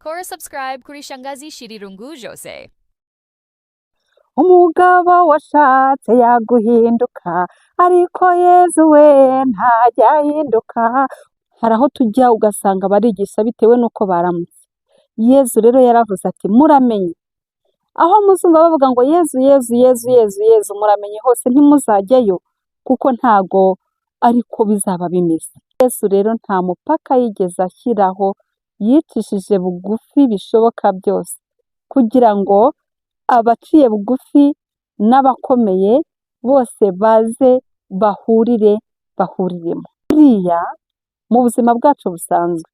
Kora subscribe kuri Shangazi Shirirungu Jose. Umugabo washatse yaguhinduka, ariko Yezu we ntajya ahinduka. Hari aho tujya ugasanga barigisha bitewe n'uko baramutse. Yezu rero yaravuze ati: "Muramenye aho muzumva bavuga ngo Yezu, Yezu, Yezu, Yezu, Yezu, muramenye hose ntimuzajyayo, kuko ntago ariko bizaba bimeze." Yezu rero nta mupaka yigeze ashyiraho, yicishije bugufi bishoboka byose kugira ngo abaciye bugufi n'abakomeye bose baze bahurire bahuriremo. Buriya mu buzima bwacu busanzwe,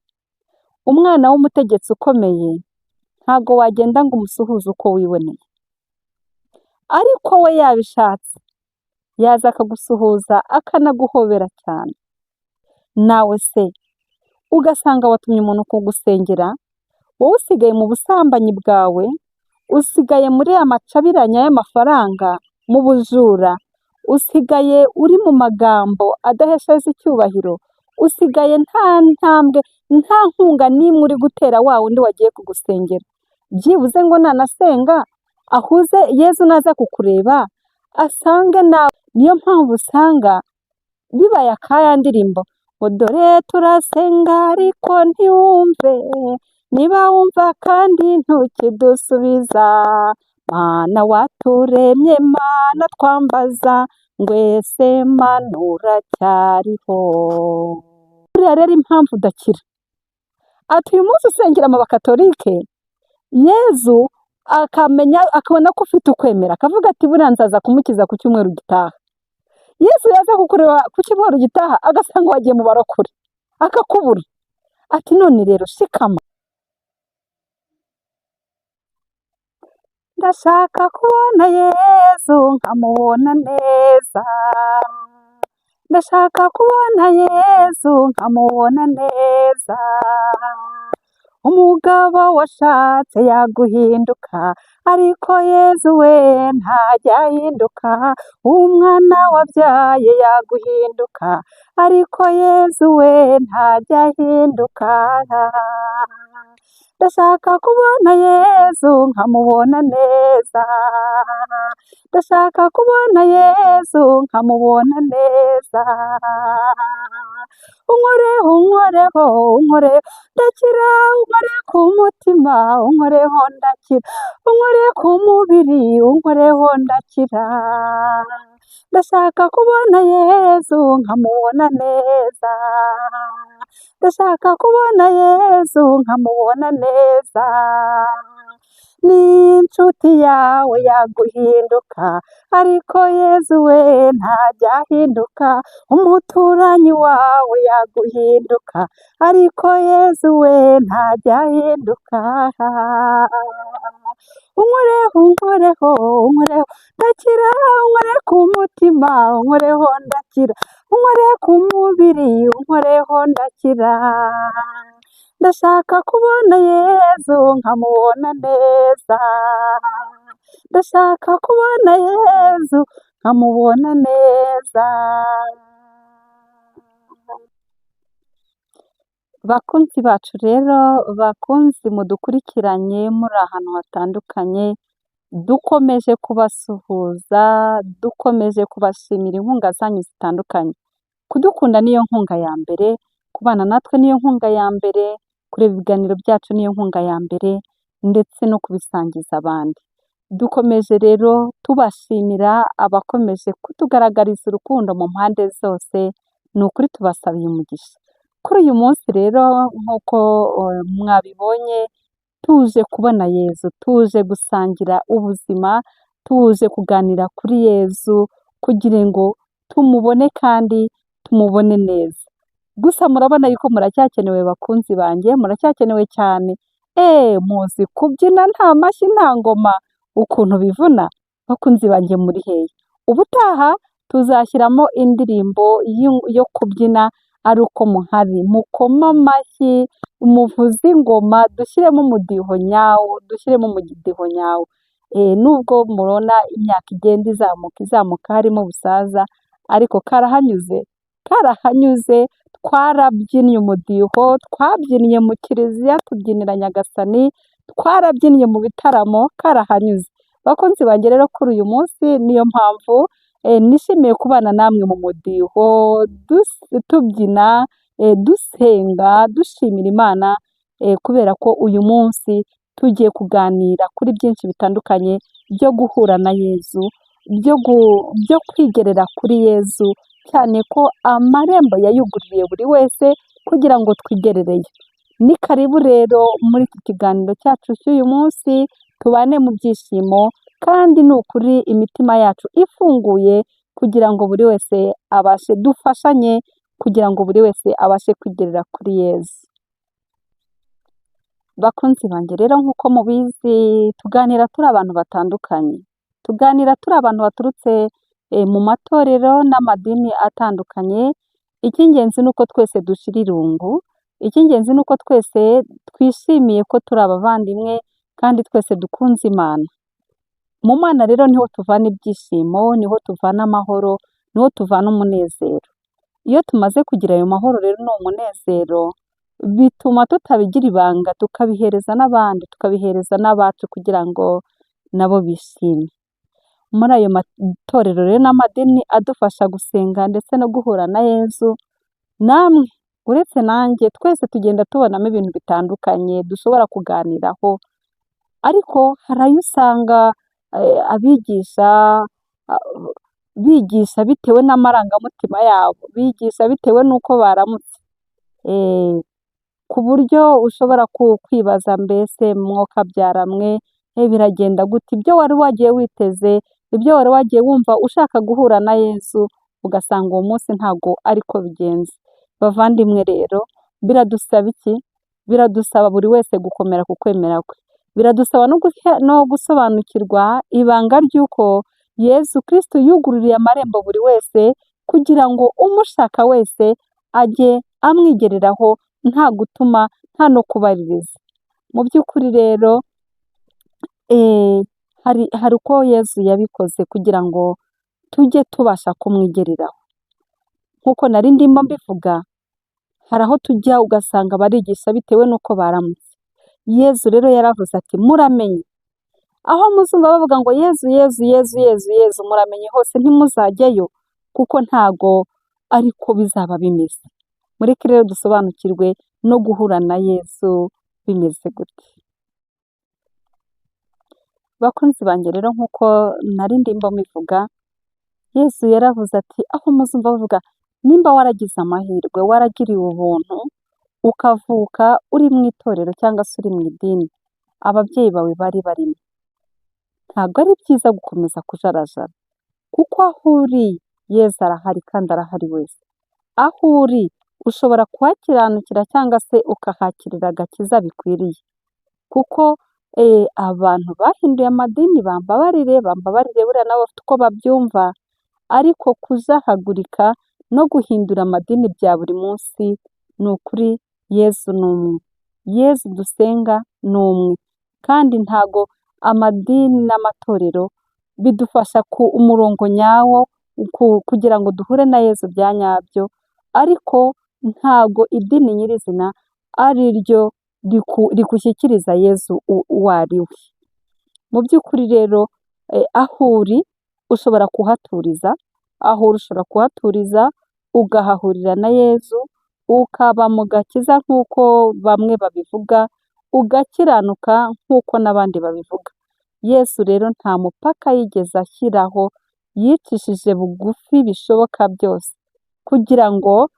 umwana w'umutegetsi ukomeye ntago wagenda ngo umusuhuze uko wiboneye, ariko we yabishatse yaza akagusuhuza akanaguhobera cyane. Nawe se ugasanga watumye umuntu kugusengera, wowe usigaye mu busambanyi bwawe, usigaye muri ya macabiranya y'amafaranga, mu bujura, usigaye uri mu magambo adahesha icyubahiro, usigaye nta ntambwe, nta nkunga n'imwe uri gutera wa wundi wagiye kugusengera. Byibuze ngo nanasenga ahuze Yezu naza kukureba asange nawe. Niyo mpamvu usanga bibaye akaya ndirimbo ngo: "Dore turasenga ariko ntiwumve, niba wumva kandi ntukidusubiza. Mana waturemye, Mana twambaza, ngo ese Mana uracyariho?" Buriya rero impamvu udakira, ati uyu munsi usengera mu bakatolike, Yezu akamenya, akabona ko ufite ukwemera, akavuga ati: "Buriya nzaza kumukiza ku cyumweru gitaha." Yesu yaza kukureba ku cyumweru gitaha, agasanga wagiye mu barokore, akakubura, ati: "None rero shikama." Ndashaka kubona Yezu nkamubona neza, ndashaka kubona Yezu nkamubona neza. Umugabo washatse yaguhinduka, ariko Yezu we ntajya ahinduka. Umwana wabyaye yaguhinduka, ariko Yezu we ntajya ahinduka. Ndashaka kubona Yezu nkamubona neza, ndashaka kubona Yezu nkamubona neza. Unkoreho, unkoreho, unkoreho ndakira, unkore ku mutima, unkoreho ndakira, unkore ku mubiri, unkoreho ndakira. Ndashaka kubona Yezu nkamubona neza, ndashaka kubona Yezu nkamubona neza. N'inshuti yawe yaguhinduka, ariko Yezu we ntajya ahinduka. Umuturanyi wawe yaguhinduka, ariko Yezu we ntajya ahinduka. Unkoreho, unkoreho, unkoreho ndakira, unkore ku mutima, unkoreho ndakira, unkore ku mubiri, unkoreho ndakira. Ndashaka kubona Yezu nkamubona neza, ndashaka kubona Yezu nkamubona neza. Bakunzi bacu rero, bakunzi mudukurikiranye muri ahantu hatandukanye, dukomeje kubasuhuza, dukomeje kubashimira inkunga zanyu zitandukanye. Kudukunda niyo nkunga ya mbere, kubana natwe niyo nkunga ya mbere, kureba ibiganiro byacu niyo nkunga ya mbere, ndetse no kubisangiza abandi. Dukomeje rero tubashimira abakomeje kutugaragariza urukundo mu mpande zose, ni ukuri tubasabiye umugisha. Kuri uyu munsi rero nk'uko mwabibonye, tuje kubona Yezu, tuje gusangira ubuzima, tuje kuganira kuri Yezu kugira ngo tumubone kandi tumubone neza. Gusa murabona yuko muracyakenewe bakunzi banjye, muracyakenewe cyane. Eee muzi kubyina nta mashyi nta ngoma, ukuntu bivuna? Bakunzi banjye muri hehe? Ubutaha tuzashyiramo indirimbo yo kubyina ari uko muhari, mukome amashyi, muvuze ingoma, dushyiremo umudiho nyawo, dushyiremo umudiho nyawo. Nubwo mubona imyaka igenda izamuka izamuka harimo ubusaza, ariko karahanyuze, karahanyuze. Twarabyinnye umudiho, twabyinnye mu kiliziya tubyinira Nyagasani, twarabyinnye mu bitaramo karahanyuze. Bakunzi banjye rero kuri uyu munsi niyo mpamvu nishimiye kubana namwe mu mudiho, tubyina, dusenga, dushimira Imana, kubera ko uyu munsi tugiye kuganira kuri byinshi bitandukanye byo guhura na Yezu, byo kwigerera kuri Yezu, cyane ko amarembo yayugururiye buri wese kugira ngo twigerereyo. Ni karibu rero muri iki kiganiro cyacu cy'uyu munsi, tubane mu byishimo kandi ni ukuri imitima yacu ifunguye kugira ngo buri wese abashe, dufashanye kugira ngo buri wese abashe kwigerera kuri Yezu. Bakunzi banjye rero nk'uko mubizi tuganira turi abantu batandukanye, tuganira turi abantu baturutse mu matorero n'amadini atandukanye, icy'ingenzi ni uko twese dushira irungu, icy'ingenzi ni uko twese twishimiye ko turi abavandimwe kandi twese dukunze Imana. Mu Mana rero niho tuvana ibyishimo, niho tuvana amahoro, niho tuvana umunezero. Iyo tumaze kugira ayo mahoro rero n'uwo munezero, bituma tutabigira ibanga tukabihereza n'abandi, tukabihereza n'abacu kugira ngo nabo bishime. Muri ayo matorero rero n'amadini adufasha gusenga ndetse no guhura na Yezu, namwe uretse nanjye twese tugenda tubonamo ibintu bitandukanye dushobora kuganiraho, ariko hari ayo usanga abigisha bigisha bitewe n'amarangamutima yabo, bigisha bitewe n'uko baramutse, ku buryo ushobora kwibaza mbese mwokabyara mwe biragenda gute? Ibyo wari wagiye witeze, ibyo wari wagiye wumva ushaka guhura na Yezu, ugasanga uwo munsi ntabwo ariko bigenze. Bavandimwe rero biradusaba iki? Biradusaba buri wese gukomera ku kwemera kwe. Biradusaba no gusobanukirwa ibanga ry'uko Yezu Kristu yugururiye amarembo buri wese kugira ngo umushaka wese ajye amwigereraho nta gutuma, nta no kubaririza. Mu by'ukuri rero hari uko Yezu yabikoze kugira ngo tujye tubasha kumwigereraho. Nk'uko nari ndimo mbivuga, hari aho tujya ugasanga barigisha bitewe n'uko baramutse. Yezu rero yaravuze ati muramenye, aho muzumva bavuga ngo Yezu, Yezu, Yezu, Yezu, Yezu, muramenye hose ntimuzajyeyo kuko ntago ariko bizaba bimeze. Mureke rero dusobanukirwe no guhura na Yezu bimeze gute. Bakunzi banjye rero nk'uko nari ndimo mbivuga, Yezu yaravuze ati aho muzumva bavuga nimba waragize amahirwe, waragiriwe ubuntu, ukavuka uri mu itorero cyangwa se uri mu idini, ababyeyi bawe bari barimo, ntabwo ari byiza gukomeza kujarajara, kuko aho uri Yezu arahari kandi arahari wese. Aho uri ushobora kuhakiranukira cyangwa se ukahakirira agakiza bikwiriye, kuko abantu bahinduye amadini bambabarire, bambabarire buriya nabo bafite uko babyumva, ariko kujahagurika no guhindura amadini bya buri munsi ni ukuri Yezu ni umwe. Yezu dusenga ni umwe, kandi ntago amadini n'amatorero bidufasha ku umurongo nyawo kugira ngo duhure na Yezu bya nyabyo, ariko ntago idini nyirizina ari ryo rigushyikiriza Yezu uwo ari we. Mu by'ukuri rero aho uri ushobora kuhaturiza, aho uri ushobora kuhaturiza ugahahurira na Yezu, ukaba mu gakiza nk'uko bamwe babivuga, ugakiranuka nk'uko n'abandi babivuga. Yezu rero nta mupaka yigeze ashyiraho, yicishije bugufi bishoboka byose kugira ngo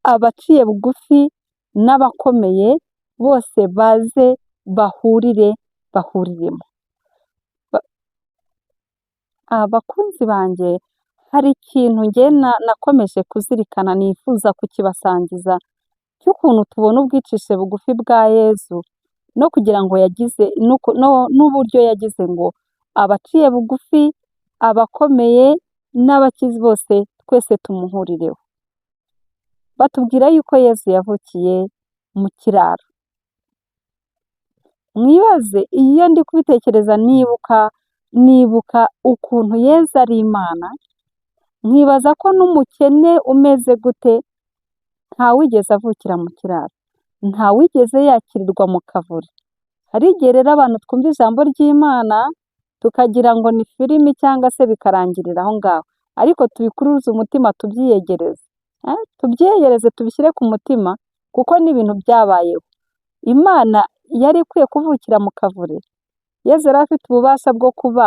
abaciye bugufi n'abakomeye bose baze bahurire, bahuriremo. Abakunzi banjye, hari ikintu njye nakomeje kuzirikana nifuza kukibasangiza cy'ukuntu tubona ubwicishe bugufi bwa Yezu no kugira ngo yagize n'uburyo yagize ngo abaciye bugufi, abakomeye n'abakizi bose twese tumuhurireho. Batubwira yuko Yezu yavukiye mu kiraro. Mwibaze, iyo ndi kubitekereza nibuka ukuntu Yezu ari Imana, nkibaza ko n'umukene umeze gute Ntawigeze avukira mu kiraro, ntawigeze yakirirwa mu kavure. Hari igihe rero abantu twumva ijambo ry'Imana tukagira ngo ni filimi cyangwa se bikarangirira aho ngaho, ariko tubikuruze umutima tubyiyegereze, tubyiyegereze tubishyire ku mutima kuko ni ibintu byabayeho. Imana yari ikwiye kuvukira mu kavure? Yezu yari afite ububasha bwo kuba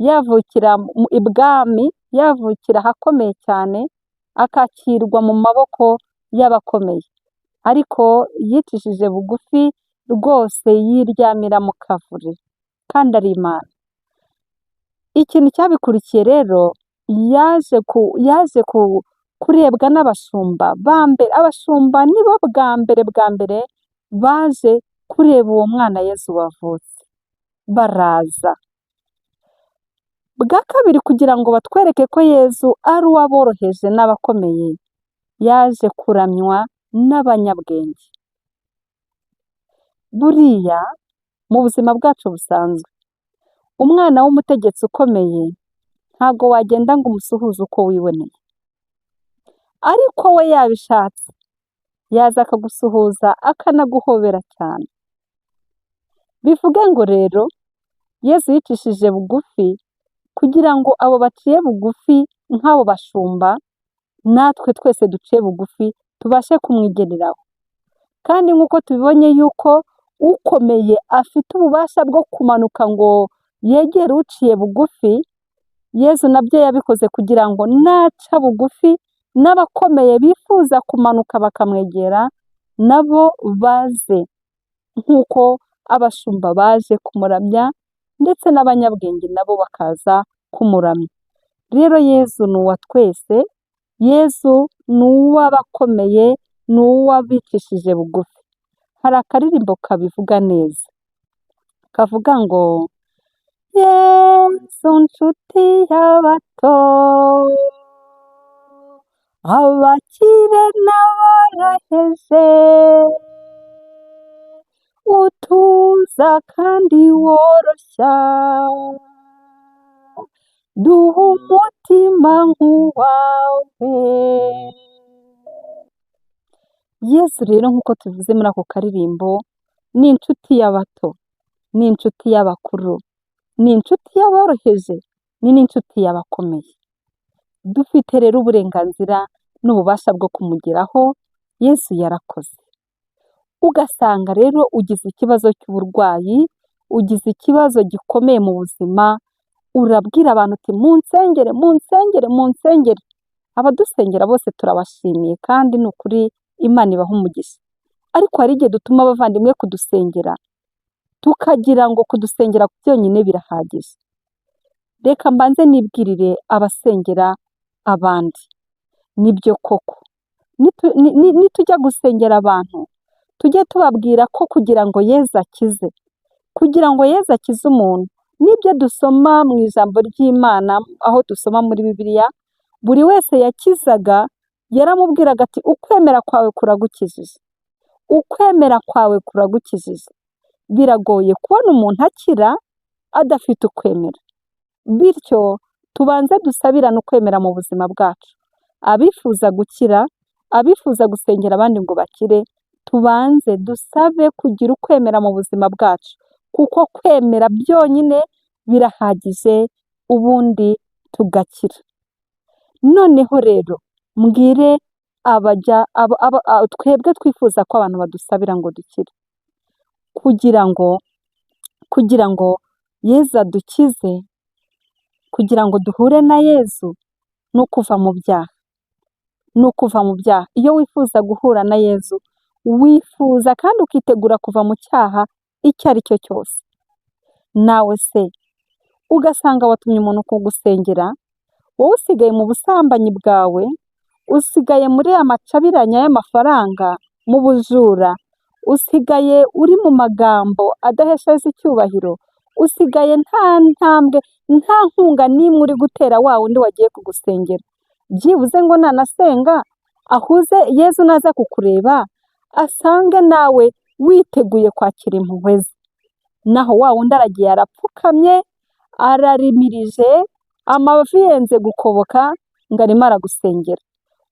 yavukira ibwami, yavukira ahakomeye cyane, akakirwa mu maboko y'abakomeye, ariko yicishije bugufi rwose yiryamira mu kavure kandi ari Imana. Ikintu cyabikurikiye rero yaje kurebwa n'abashumba ba mbere, abashumba nibo bwa mbere bwa mbere baje kureba uwo mwana Yezu wavutse, baraza. Bwa kabiri kugira ngo batwereke ko Yezu ari uw'aboroheje n'abakomeye, yaje kuramywa n'abanyabwenge. Buriya mu buzima bwacu busanzwe, umwana w'umutegetsi ukomeye ntago wagenda ngo umusuhuze uko wiboneye, ariko we yabishatse yaza akagusuhuza akanaguhobera cyane. Bivuge ngo rero Yezu yicishije bugufi kugira ngo abo baciye bugufi nk'abo bashumba, natwe twese duciye bugufi tubashe kumwigereraho. Kandi nk'uko tubibonye yuko ukomeye afite ububasha bwo kumanuka ngo yegere uciye bugufi, Yezu nabyo yabikoze kugira ngo naca bugufi n'abakomeye bifuza kumanuka bakamwegera nabo baze, nk'uko abashumba baje kumuramya ndetse n'abanyabwenge nabo bakaza kumuramya. Rero Yezu ni uwa twese, Yezu ni uw'abakomeye, ni uw'abicishije bugufi. Hari akaririmbo kabivuga neza, kavuga ngo Yezu nshuti y'abato, abakire n'aboroheje, utuza kandi woroshya, duha umutima nk'uwawe. Yezu rero nk'uko tubivuze muri ako karirimbo, ni inshuti y'abato, ni inshuti y'abakuru, ni inshuti y'aboroheje, ni n'inshuti y'abakomeye. Dufite rero uburenganzira n'ububasha bwo kumugeraho, Yezu yarakoze. Ugasanga rero ugize ikibazo cy'uburwayi, ugize ikibazo gikomeye mu buzima, urabwira abantu uti munsengere, munsengere, munsengere. Abadusengera bose turabashimiye kandi ni ukuri Imana ibaha umugisha. Ariko hari igihe dutuma abavandimwe kudusengera, tukagira ngo kudusengera byonyine birahagije. Reka mbanze nibwirire abasengera abandi. Nibyo koko. Nitujya gusengera abantu, tujye tubabwira ko kugira ngo Yezu akize, kugira ngo Yezu akize umuntu, n'ibyo dusoma mu ijambo ry'Imana, aho dusoma muri Bibiliya, buri wese yakizaga yaramubwiraga ati ukwemera kwawe kuragukijije, ukwemera kwawe kuragukijije. Biragoye kubona umuntu akira adafite ukwemera. Bityo tubanze dusabirane ukwemera mu buzima bwacu. Abifuza gukira, abifuza gusengera abandi ngo bakire, tubanze dusabe kugira ukwemera mu buzima bwacu, kuko kwemera byonyine birahagije, ubundi tugakira. Noneho rero mbwire abajya twebwe twifuza ko abantu badusabira ngo dukire, kugira ngo Yezu adukize, kugira ngo duhure na Yezu, ni ukuva mu byaha, ni ukuva mu byaha. Iyo wifuza guhura na Yezu, wifuza kandi ukitegura kuva mu cyaha icyo ari cyo cyose. Nawe se ugasanga watumye umuntu kugusengera, wowe usigaye mu busambanyi bwawe, usigaye muri ya macabiranya y'amafaranga, mu bujura, usigaye uri mu magambo adahesha Yezu icyubahiro, usigaye nta ntambwe, nta nkunga n'imwe uri gutera wa wundi wagiye kugusengera. Byibuze ngo nanasenga ahuze Yezu naza kukureba, asange nawe witeguye kwakira impuhwe ze. Naho wa wundi aragiye arapfukamye, ararimirije, amavi yenze gukoboka ngo arimo aragusengera.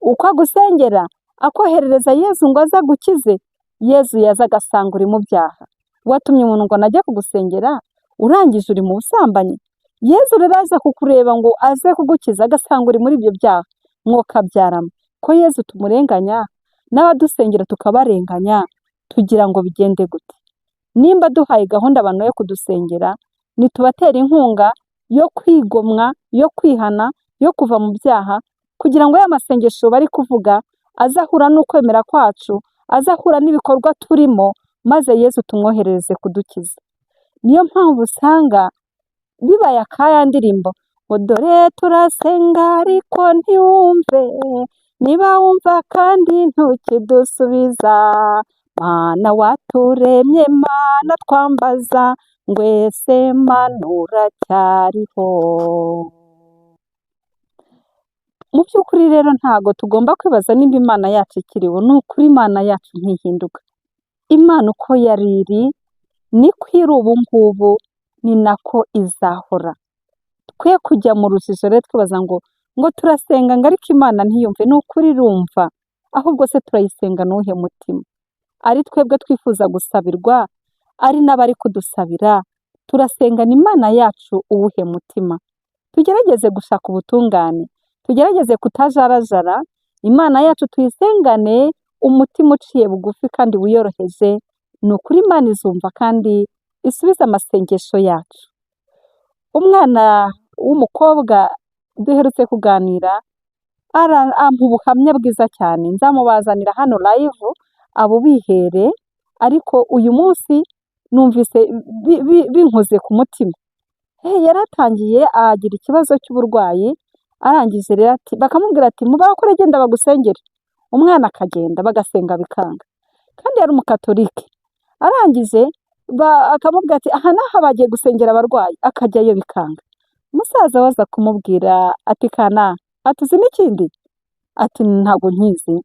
Uko agusengera Akoherereza Yezu ngo aze agukize, Yezu yaza agasanga uri mu byaha. Watumye umuntu ngo najye kugusengera, urangije uri mu busambanyi. Yezu rero aza kukureba ngo aze kugukiza, agasanga uri muri ibyo byaha. Mwokabyarama ko Yezu tumurenganya, n'abadusengera tukabarenganya, tugira ngo bigende gute? Nimba duhaye gahunda abantu yo kudusengera, nitubatera inkunga yo kwigomwa, yo kwihana, yo kuva mu byaha, kugira ngo ya masengesho bari kuvuga azahura n'ukwemera kwacu, azahura n'ibikorwa turimo, maze Yezu tumwoherereze kudukiza. Niyo mpamvu usanga bibaye akaya ndirimbo ngo dore turasenga ariko ntiwumve, niba wumva kandi ntukidusubiza, Mana waturemye, Mana twambaza, ngo ese Mana uracyariho? Mu by'ukuri rero ntago tugomba kwibaza nimba Imana yacu ikiriho, ni ukuri Imana yacu ntihinduka. Imana uko yari iri niko iri ubu ngubu, ni nako izahora. Twe kujya mu rujijo rero twibaza ngo turasenga ngo ariko Imana ntiyumve, ni ukuri irumva, ahubwo se turayisenga n'uwuhe mutima? Ari twebwe twifuza gusabirwa, ari n'abari kudusabira, turasengana Imana yacu uwuhe mutima? Tugerageze gushaka ubutungane, tugerageze kutajarajara, Imana yacu tuyisengane umutima uciye bugufi kandi wiyoroheje, ni ukuri Imana izumva kandi isubize amasengesho yacu. Umwana w'umukobwa duherutse kuganira, ampa ubuhamya bwiza cyane, nzamubazanira hano live abubihere, ariko uyu munsi numvise binkoze ku mutima. Yaratangiye agira ikibazo cy'uburwayi, arangije rero ati, bakamubwira ati mubarakore genda bagusengere, umwana akagenda bagasenga bikanga, kandi yari umukatolike. Arangije akamubwira ati aha n'aha bagiye gusengera abarwayi, akajyayo bikanga. Musaza we aza kumubwira ati kana, ati uzi n'ikindi? Ati ntabwo nkizi.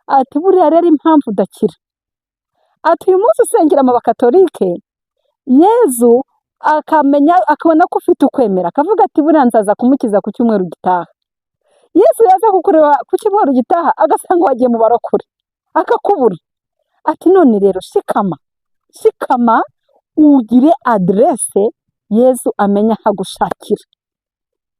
Ati buriya rero impamvu udakira, ati uyu munsi usengera mu bakatolike, Yezu akamenya akabona ko ufite ukwemera, akavuga ati buriya nzaza kumukiza ku cyumweru gitaha. Yezu yaza kukureba ku cyumweru gitaha agasanga wagiye mu barokore, akakubura. Ati none rero shikama, shikama ugire aderese Yezu amenye aho agushakira.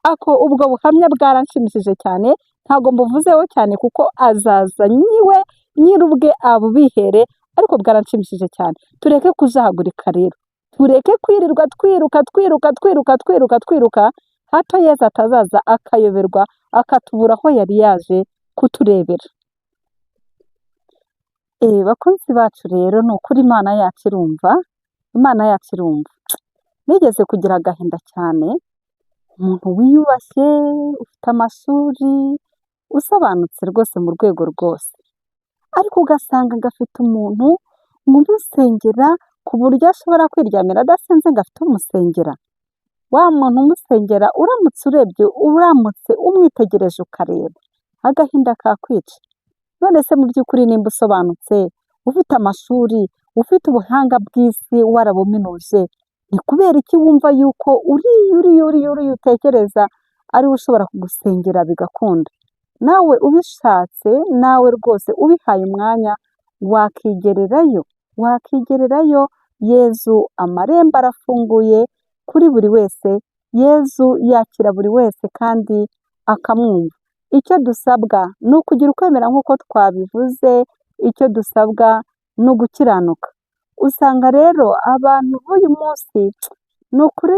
Ako ubwo buhamya bwaranshimishije cyane, ntabwo mbuvuzeho cyane kuko azaza nyiwe nyir'ubwe abubihere, ariko bwaranshimishije cyane. Tureke kujahagurika rero, tureke kwirirwa twiruka twiruka twiruka twiruka twiruka, hato Yezu atazaza akayoberwa akatubura aho yari yaje kuturebera. Bakunzi bacu rero ni ukuri Imana yacu irumva, Imana yacu irumva. Nigeze kugira agahinda cyane, umuntu wiyubashye, ufite amashuri, usobanutse rwose mu rwego rwose, ariko ugasanga gafite umuntu umusengera ku buryo ashobora kwiryamira adasenze ngo afite umusengera. Wa muntu umusengera uramutse urebye, uramutse umwitegereje ukareba, agahinda kakwica. None se mu by'ukuri nimba usobanutse, ufite amashuri, ufite ubuhanga bw'isi warabuminuje, ni kubera iki wumva yuko uriya uriya uriya uriya utekereza ariwe ushobora kugusengera bigakunda? Nawe ubishatse, nawe rwose ubihaye umwanya, wakigererayo, wakigererayo. Yezu amarembo arafunguye kuri buri wese, Yezu yakira buri wese kandi akamwumva. Icyo dusabwa ni ukugira ukwemera nk'uko twabivuze, icyo dusabwa ni ugukiranuka. Usanga rero abantu b'uyu munsi ni ukuri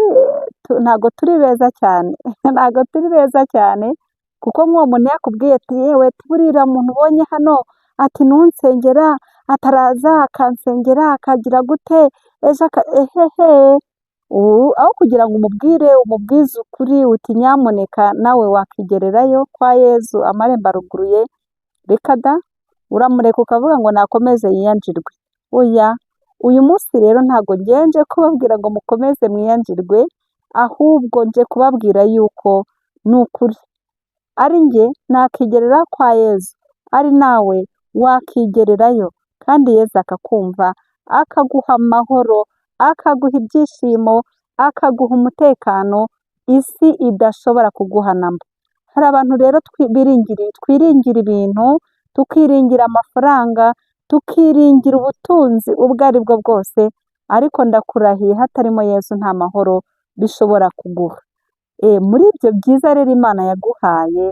ntabwo turi beza cyane, ntabwo turi beza cyane, kuko nk'uwo muntu yakubwiye ati yewe buriya muntu ubonye hano, ati nunsengera, ataraza akansengera akagira gute, ejo ehehe, aho kugira ngo umubwire umubwize ukuri uti nyamuneka nawe wakigererayo kwa Yezu amarembo aruguruye, reka da, uramureka ukavuga ngo nakomeze yiyanjirwe. Oya, uyu munsi rero ntabwo ngenje kubabwira ngo mukomeze mwiyanjirwe, ahubwo nje kubabwira yuko ni ukuri ari njye nakigerera kwa Yezu, ari nawe wakigererayo, kandi Yezu akakumva, akaguha amahoro, akaguha ibyishimo, akaguha umutekano isi idashobora kuguha namba. Hari abantu rero twiringira ibintu, tukiringira amafaranga, tukiringira ubutunzi ubwo ari bwo bwose, ariko ndakurahiye hatarimo Yezu nta mahoro bishobora kuguha. Muri ibyo byiza rero Imana yaguhaye,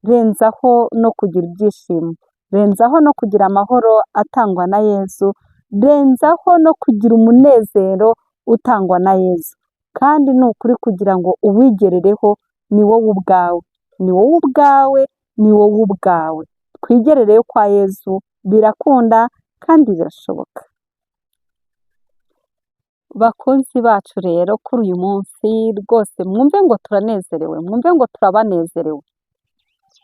renzaho no kugira ibyishimo, renzaho no kugira amahoro atangwa na Yezu, renzaho no kugira umunezero utangwa na Yezu. Kandi ni ukuri kugira ngo uwigerereho ni wowe ubwawe, ni wowe ubwawe, ni wowe ubwawe. Twigerereyo kwa Yezu birakunda kandi birashoboka. Bakunzi bacu rero kuri uyu munsi rwose mwumve ngo turanezerewe, mwumve ngo turabanezerewe.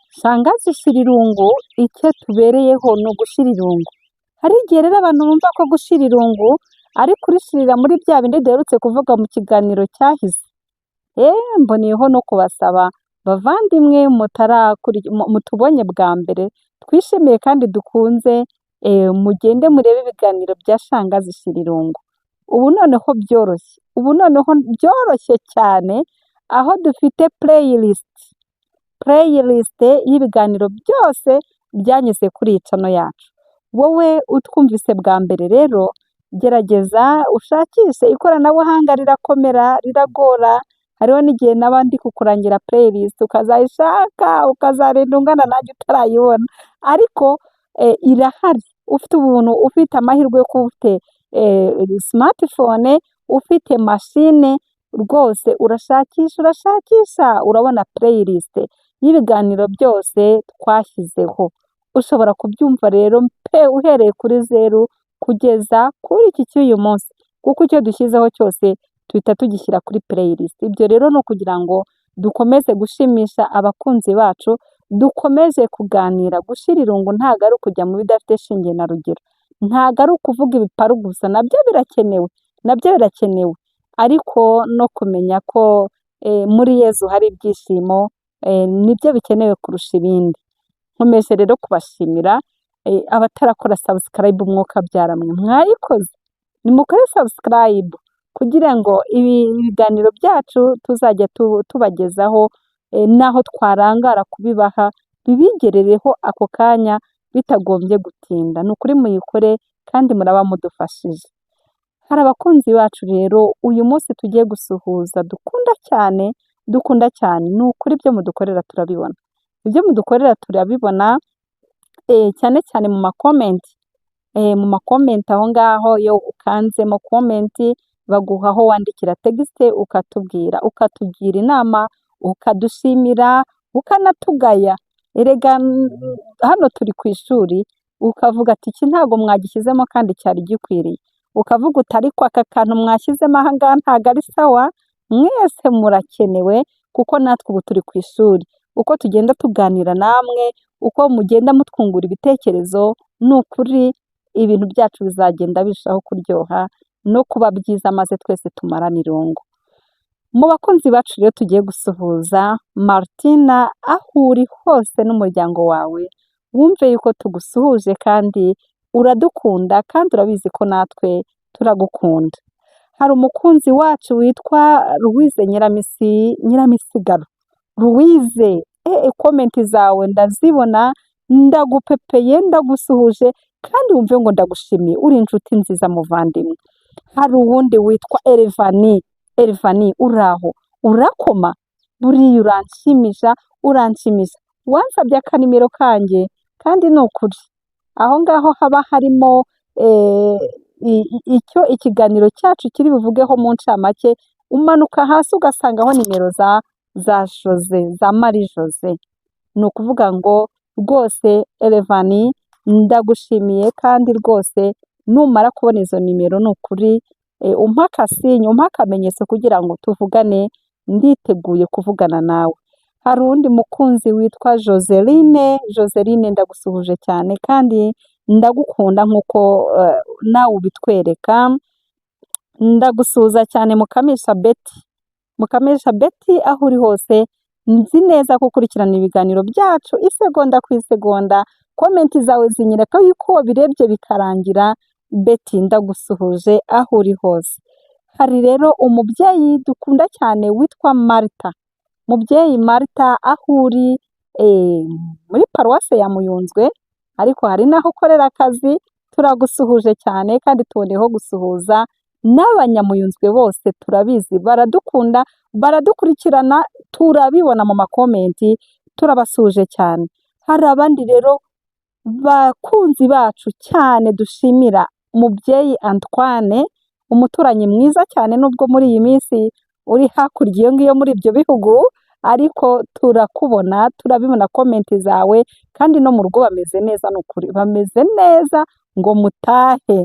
Shangazi shira irungu, icyo tubereyeho ni ugushira irungu. Hari igihe rero abantu bumva ko gushira irungu ari kurishirira muri bya bindi duherutse kuvuga mu kiganiro cyahise. Mboneyeho no kubasaba bavandimwe mutubonye bwa mbere, twishimiye kandi dukunze, mugende murebe ibiganiro bya Shangazi shira irungu. Ubu noneho byoroshye, ubu noneho byoroshye cyane, aho dufite playlist, playlist y'ibiganiro byose byanyuze kuri iyi channel yacu. Wowe utwumvise bwa mbere rero, gerageza ushakishe, ikoranabuhanga rirakomera, riragora, hariho n'igihe naba ndi kukurangira playlist ukazayishaka, ukazarinda ungana nanjye utarayibona, ariko irahari, ufite ubuntu, ufite amahirwe yo kuba ufite smartphone, ufite mashine, rwose urashakisha, urashakisha, urabona playlist y'ibiganiro byose twashyizeho. Ushobora kubyumva rero pe uhereye kuri zeru kugeza kuri iki cy'uyu munsi, kuko icyo dushyizeho cyose duhita tugishyira kuri playlist. Ibyo rero ni ukugira ngo dukomeze gushimisha abakunzi bacu, dukomeze kuganira. Gushira irungu ntabwo ari ukujya mu bidafite shinge na rugero, ntabwo ari ukuvuga ibiparu gusa, nabyo birakenewe, nabyo birakenewe, ariko no kumenya ko muri Yezu hari ibyishimo, nibyo bikenewe kurusha ibindi. Nkomeje rero kubashimira, abatarakora subscribe mwokabyara mwe mwayikoze, nimukore subscribe kugira ngo ibi biganiro byacu tuzajya tubagezaho, n'aho twarangara kubibaha bibigerereho ako kanya bitagombye gutinda. Ni ukuri muyikore kandi muraba mudufashije. Hari abakunzi bacu rero uyu munsi tugiye gusuhuza dukunda cyane, dukunda cyane, ni ukuri ibyo mudukorera turabibona, ibyo mudukorera turabibona, cyane cyane mu ma comment, mu ma comment aho ngaho iyo ukanzemo comment baguha aho wandikira text ukatubwira, ukatugira inama, ukadushimira, ukanatugaya. Erega hano turi ku ishuri, ukavuga ati iki ntabwo mwagishyizemo kandi cyari gikwiriye, ukavuga uti ariko aka kantu mwashyizemo aha ngaha ntabwo ari sawa, mwese murakenewe kuko natwe ubu turi ku ishuri. Uko tugenda tuganira namwe, uko mugenda mutwungura ibitekerezo, ni ukuri ibintu byacu bizagenda birushaho kuryoha no kuba byiza maze twese tumarane irungu. Mu bakunzi bacu rero tugiye gusuhuza Martina, aho uri hose n'umuryango wawe, wumve yuko tugusuhuje kandi uradukunda kandi urabizi ko natwe turagukunda. Hari umukunzi wacu witwa Louise Nyiramisigaro. Louise, comment zawe ndazibona, ndagupepeye, ndagusuhuje kandi wumve ngo ndagushimiye, uri inshuti nziza muvandimwe. Hari uwundi witwa Elevani, Elevani uraho, urakoma, buriya uranshimisha, uranshimisha. Wansabye akanimero kanjye kandi ni ukuri, aho ngaho haba harimo icyo ikiganiro cyacu kiri buvugeho mu ncamake, umanuka hasi ugasangaho nimero za Jose, za Marie Jose. Ni ukuvuga ngo rwose Elevani ndagushimiye kandi rwose numara kubona izo nimero ni ukuri umpe akasinye, umpe akamenyetso kugira ngo tuvugane, nditeguye kuvugana nawe. Hari uwundi mukunzi witwa Joseline, Joseline ndagusuhuje cyane kandi ndagukunda nk'uko nawe ubitwereka, ndagusuhuza cyane Mukamisha Betty, Mukamisha Betty aho uri hose nzi neza ko ukurikirana ibiganiro byacu isegonda ku isegonda, comment zawe zinyereka yuko wabirebye bikarangira, Betty ndagusuhuje aho uri hose. Hari rero umubyeyi dukunda cyane witwa Marita, mubyeyi Marita aho uri muri paruwase ya Muyunzwe, Ariko hari n'aho ukorera akazi, turagusuhuje cyane kandi tuboneyeho gusuhuza n'abanyamuyunzwe bose, turabizi baradukunda, baradukurikirana, turabibona mu macomments, turabasuhuje cyane. Hari abandi rero bakunzi bacu cyane dushimira, Mubyeyi Antoine, umuturanyi mwiza cyane, nubwo muri iyi minsi uri hakurya iyo ngiyo muri ibyo bihugu, ariko turakubona, turabibona comment zawe, kandi no mu rugo bameze neza, ni ukuri bameze neza ngo mutahe.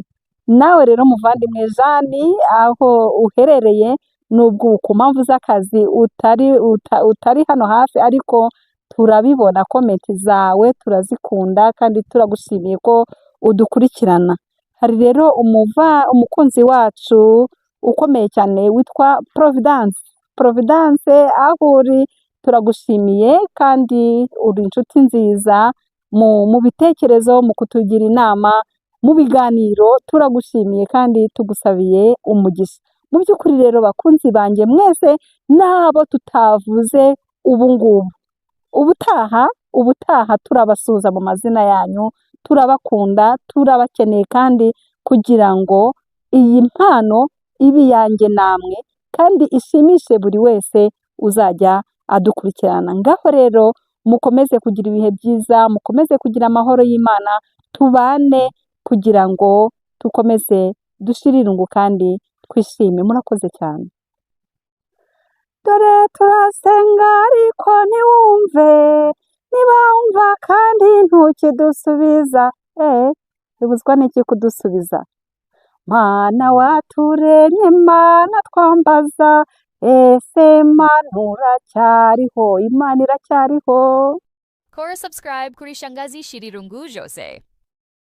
Nawe rero muvandimwe Jeanne, aho uherereye, nubwo ku mpamvu z'akazi utari hano hafi, ariko turabibona comment zawe, turazikunda kandi turagushimiye ko udukurikirana. Hari rero umukunzi wacu ukomeye cyane witwa Providence. Providence, aho uri turagushimiye kandi uri inshuti nziza mu bitekerezo, mu kutugira inama, mu biganiro, turagushimiye kandi tugusabiye umugisha. Mu by'ukuri rero bakunzi banjye mwese n'abo tutavuze ubu ngubu, ubutaha turabasuhuza mu mazina yanyu, turabakunda, turabakeneye kandi kugira ngo iyi mpano ibe iyanjye namwe kandi ishimishe buri wese uzajya adukurikirana. Ngaho rero mukomeze kugira ibihe byiza, mukomeze kugira amahoro y'Imana, tubane kugira ngo dukomeze dushire irungu kandi twishime. Murakoze cyane. Dore turasenga ariko ntiwumve, niba wumva kandi ntukidusubiza. Bibuzwa n'iki kudusubiza? Mana waturemye, Mana twambaza, ese Mana uracyariho? Imana iracyariho. Kora subscribe kuri Shangazi Shirirungu Jose.